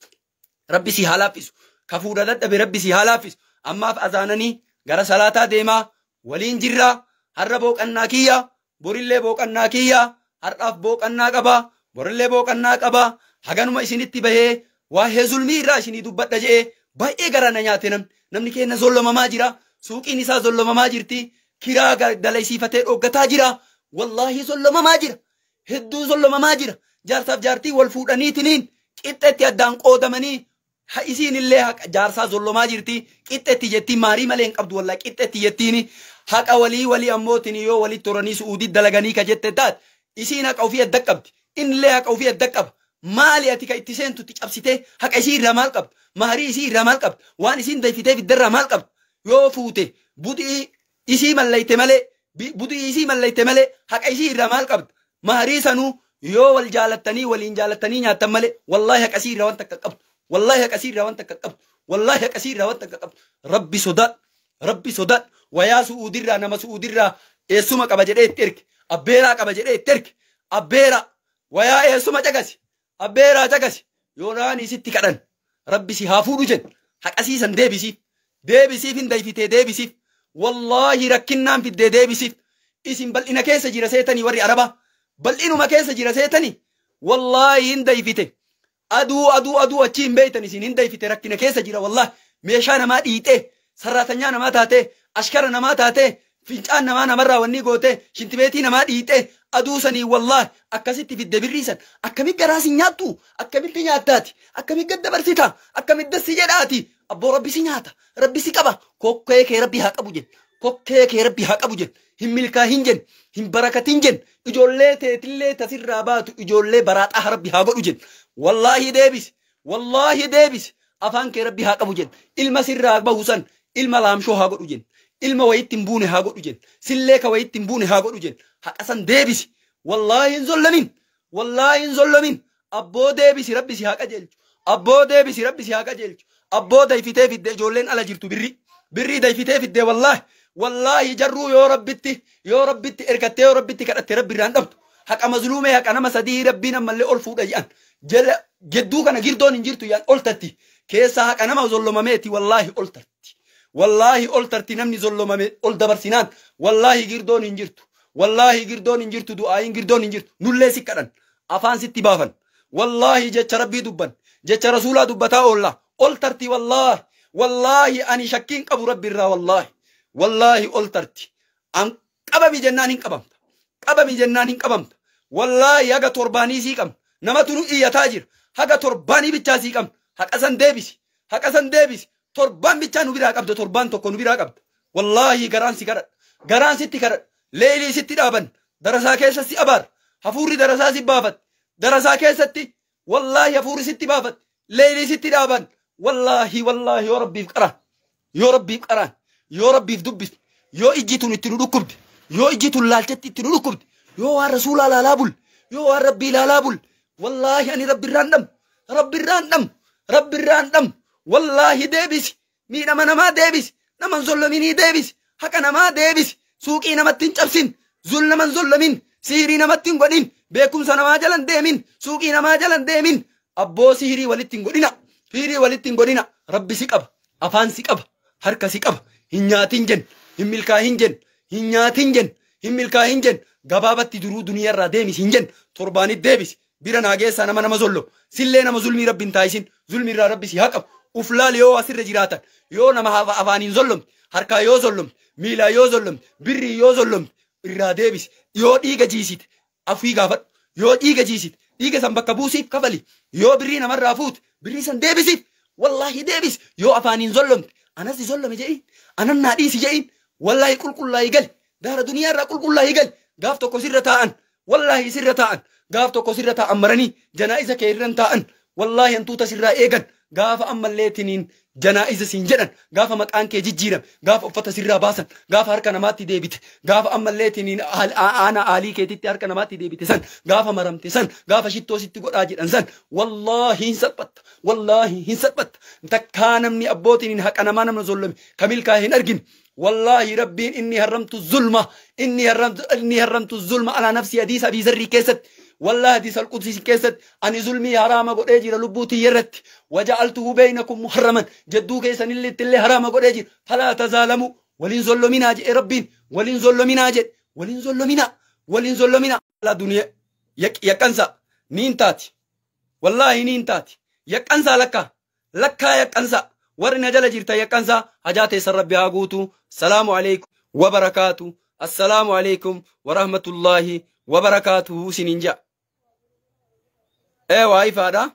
Speaker 2: Rabbi si haa laaffisu. Ka fuudha dadhabe Rabbi si haa laaffisu. Ammaaf azaananii gara salaataa deemaa waliin jirraa. Har'a booqannaa kiyya. Borillee booqannaa kiyya. Har'aaf booqannaa qaba. Borillee booqannaa qaba. Haganuma isinitti bahee waa'ee zulmii irraa isinii dubbadha je'ee baay'ee garaa na nyaate namni. Namni keenya zollomamaa jira. Suuqiin isaa zollomamaa jirti. Kiraa dalaysiifatee dhooggataa jira. Wallaahi zollomamaa jira. Hedduu zollomamaa jira. Jaarsaaf jaartii wal fuudhaniitiniin qixxeetti addaan qoodamanii isiin illee jaarsaa zollomaa jirti. Qixxeetti jettiin maarii malee hin qabdu wallaahi qixxeetti jettiin haqa walii walii ammootiin yoo walitti toranii su'uudii dalaganii ka jette taate isiin haqa ofii adda qabdi. Innillee haqa ofii adda qaba. Maali ati ka itti seentutti cabsitee haqa isii irraa maal qabda? Maarii isii irraa maal qabda? Waan isiin dayfitee fiddarraa maal qabda? Yoo fuute budii isii mallayte malee budii isii mallayte malee haqa isii irraa maal qabda? Maarii sanuu yoo wal jaalattanii waliin jaalattanii nyaattan malee wallaahi haqa isii irraa wanta akka qabdu. Wallaahi haqa isii irraa wanta akka qabdu. Wallaahi haqa isii irraa wanta akka qabdu. Rabbi sodaadhu. Rabbi sodaadhu. Wayaa su'uudirraa nama su'uudirraa eessuma qaba jedhee itti erge. Abbeeraa qaba jedhee itti erge. Abbeeraa wayaa eessuma caqasi. Abbeeraa caqasi. Yoo naan isitti kadhan Rabbi si haa fuudhu jedhu. Haqa siisan deebisiif. Deebisiif hin dayfitee deebisiif. Wallaahi rakkinnaan fiddee deebisiif. Isin bal'ina keessa jira seetanii warri Arabaa. Bal'inuma keessa jira seetanii. Wallaahi hin dayfite. Aduu aduu aduu achii hin beeytan isin hin dayfite rakkina keessa jira wallaahi. Meeshaa namaa dhiixee sarraatanyaa namaa taatee ashkara namaa taatee fincaan namaa namarraa wanni gootee shintibeetii namaa dhiixee aduu sanii wallaahi akkasitti fidde birrii san akkamitti garaa si nyaattu akkamitti nyaattaati akkamitti gad dabarsita akkamitti dassi jedhaati abboo Rabbi si nyaata Rabbi si qaba kokkee kee Rabbi haa qabu jedhe kokkee kee Rabbi haa qabu jedhe hin milkaahin jedhe hin barakatin jedhe ijoollee teetillee tasirraa baatu ijoollee baraaxaa Rabbi haa godhu jedhe wallaahi deebisi wallaahi deebisi afaan kee Rabbi haa qabu jedhe ilma sirraa bahu san ilma laamshoo haa godhu jedhe ilma wayitti hin buune haa godhu jedhe sillee ka wayitti hin buune haa godhu jedhe haqa san deebisi wallaahi hin zollamin wallaahi hin zollamin abboo deebisi Rabbi si haa qajeelchu abboo deebisi Rabbi si haa qajeelchu abboo dayfitee fidde ijoolleen ala jirtu birrii birrii dayfitee fidde wallaahi wallaahi jarruu yoo Rabbitti ergattee yoo Rabbitti kadhatte Rabbi irraan dhabdu haqa mazluumee haqa nama sadii Rabbiin ammallee ol fuudha jedhan jala jedduu kana girdoon hin jirtu yaan ol tarti keessa haqa nama zollomameeti wallaahi ol tarti wallaahi ol tarti namni zollomame ol dabarsinaan wallaahi girdoon hin jirtu wallaahi girdoon hin jirtu du'aayin girdoon hin jirtu nullee si kadhan afaan sitti baafan wallaahi jecha Rabbii dubban jecha rasuulaa dubbataa oolla ol tarti wallaahi wallaahi ani shakkiin qabu Rabbi irraa wallaahi wallaahi ol tarti An qabami jennaan hin qabamta. Qabami jennaan hin qabamta. Wallaahi haga torbaanii sii qabna. Namatu nu iyyataa jira. Haga torbaanii bichaa sii qabna. Haqa san deebisi. Haqa san deebisi. Torbaan bichaa nu biraa qabda. Torbaan tokko nu biraa qabda. Wallaahi garaan si kadhadha. Garaan sitti kadhadha. Leelii sitti dhaaban. Darasaa keessa si abaar. Hafuurri darasaa si baafat. Darasaa keessatti wallaahi hafuurri sitti baafat. Leelii sitti dhaaban. Wallaahi wallaahi yoo rabbiif qaraan. Yoo rabbiif qaraan. Yoo rabbiif dubbisne. Yoo ijji tun itti nu dhukkubde. Yoo ijji tun laalchetti itti nu dhukkubde. Yoo waan rasuulaa laalaa bul. Yoo waan rabbii laalaa bul. Wallaahi ani rabbirraan dhamu. Rabbirraan dhamu. Rabbirraan dhamu. Wallaahi deebisi. Miidhama namaa deebisi. Naman zollominii deebisi. Haqa namaa deebisi. Suuqii namatti hin cabsin. Zul naman zollomin. Sihirii namatti hin godhin. Beekumsa namaa jalan deemin. Suuqii namaa jalan deemin. Abboo sihirii walitti hin godhina. Sihirii walitti hin godhina. Rabbi si qaba. Afaan si qaba. Harka si qaba. Hin nyaatin jen. Hin milkaahin jen. Hin nyaatin jen. Hin milkaahin jen. Gabaabatti duruu duniyaarraa deemisi hin jen. Torbaanit deebisi. Bira naa geessaa nama nama zollo. Sillee nama zulmii rabbi hin taayisin. Zulmii irraa rabbi si haa qabu. Uf laali yoo asirra jiraatan. Yoo nama afaaniin zollomte. Harkaa yoo zollomte. Miilaa yoo zollomte. Birrii yoo zollomte. Irraa deebisi. Yoo dhiiga jiisite. Afii gaafadhu. Yoo dhiiga jiisite. Dhiiga san bakka buusiif kafali. Yoo birrii namarraa fuute. Birrii san deebisiif. Wallaahi deebisi. Yoo afaaniin zollomte. Anas zollome je'iin. Anan naa dhiisi je'iin. Wallaahi qulqullaa'ii gali. Daara duniyaa irraa qulqullaa'ii gali. Gaaf tokko sirra taa'an. Wallaahi sirra taa'an. Gaaf tokko sirra taa'an maranii janaa'iza kee irran taa'an. Wallaahi hantuuta sirraa eegan. Gaafa ammallee tiniin janaa'iza siin jedhan. Gaafa maqaan kee jijjiirame. Gaafa uffata sirraa baasan. Gaafa harka namaatti deebite. Gaafa ammallee tiniin aanaa aalii keetitti harka namaatti deebite san. Gaafa maramte san. Gaafa shittoo sitti godhaa jedhan san. Wallaahi hin salphatta. Wallaahi hin salphatta. Takkaa namni abbootiin haqa namaa nama zollome. Kamilkaa hin argine. والله ربي إني هرمت الظلمة إني هرمت الظلم على نفسي حديث أبي ذر كيست والله حديث القدس كيست أني ظلمي حرام قد أجر لبوتي يرت وجعلته بينكم محرما جدو كيسن اللي تلي حرام قد أجر فلا تظالموا ولن ظلمنا جئ ربين ولن ظلمنا جئ ولن ظلمنا ولن ظلمنا لا دنيا يك يكنسا نين تاتي والله نين تاتي يكنسا لك لك يكنسا ورنا جل جرتا يكنسا حاجاتي سر ربي هاغوتو. السلام عليكم وبركاته. السلام عليكم ورحمة الله وبركاته. سننجا ايوه اي فادا.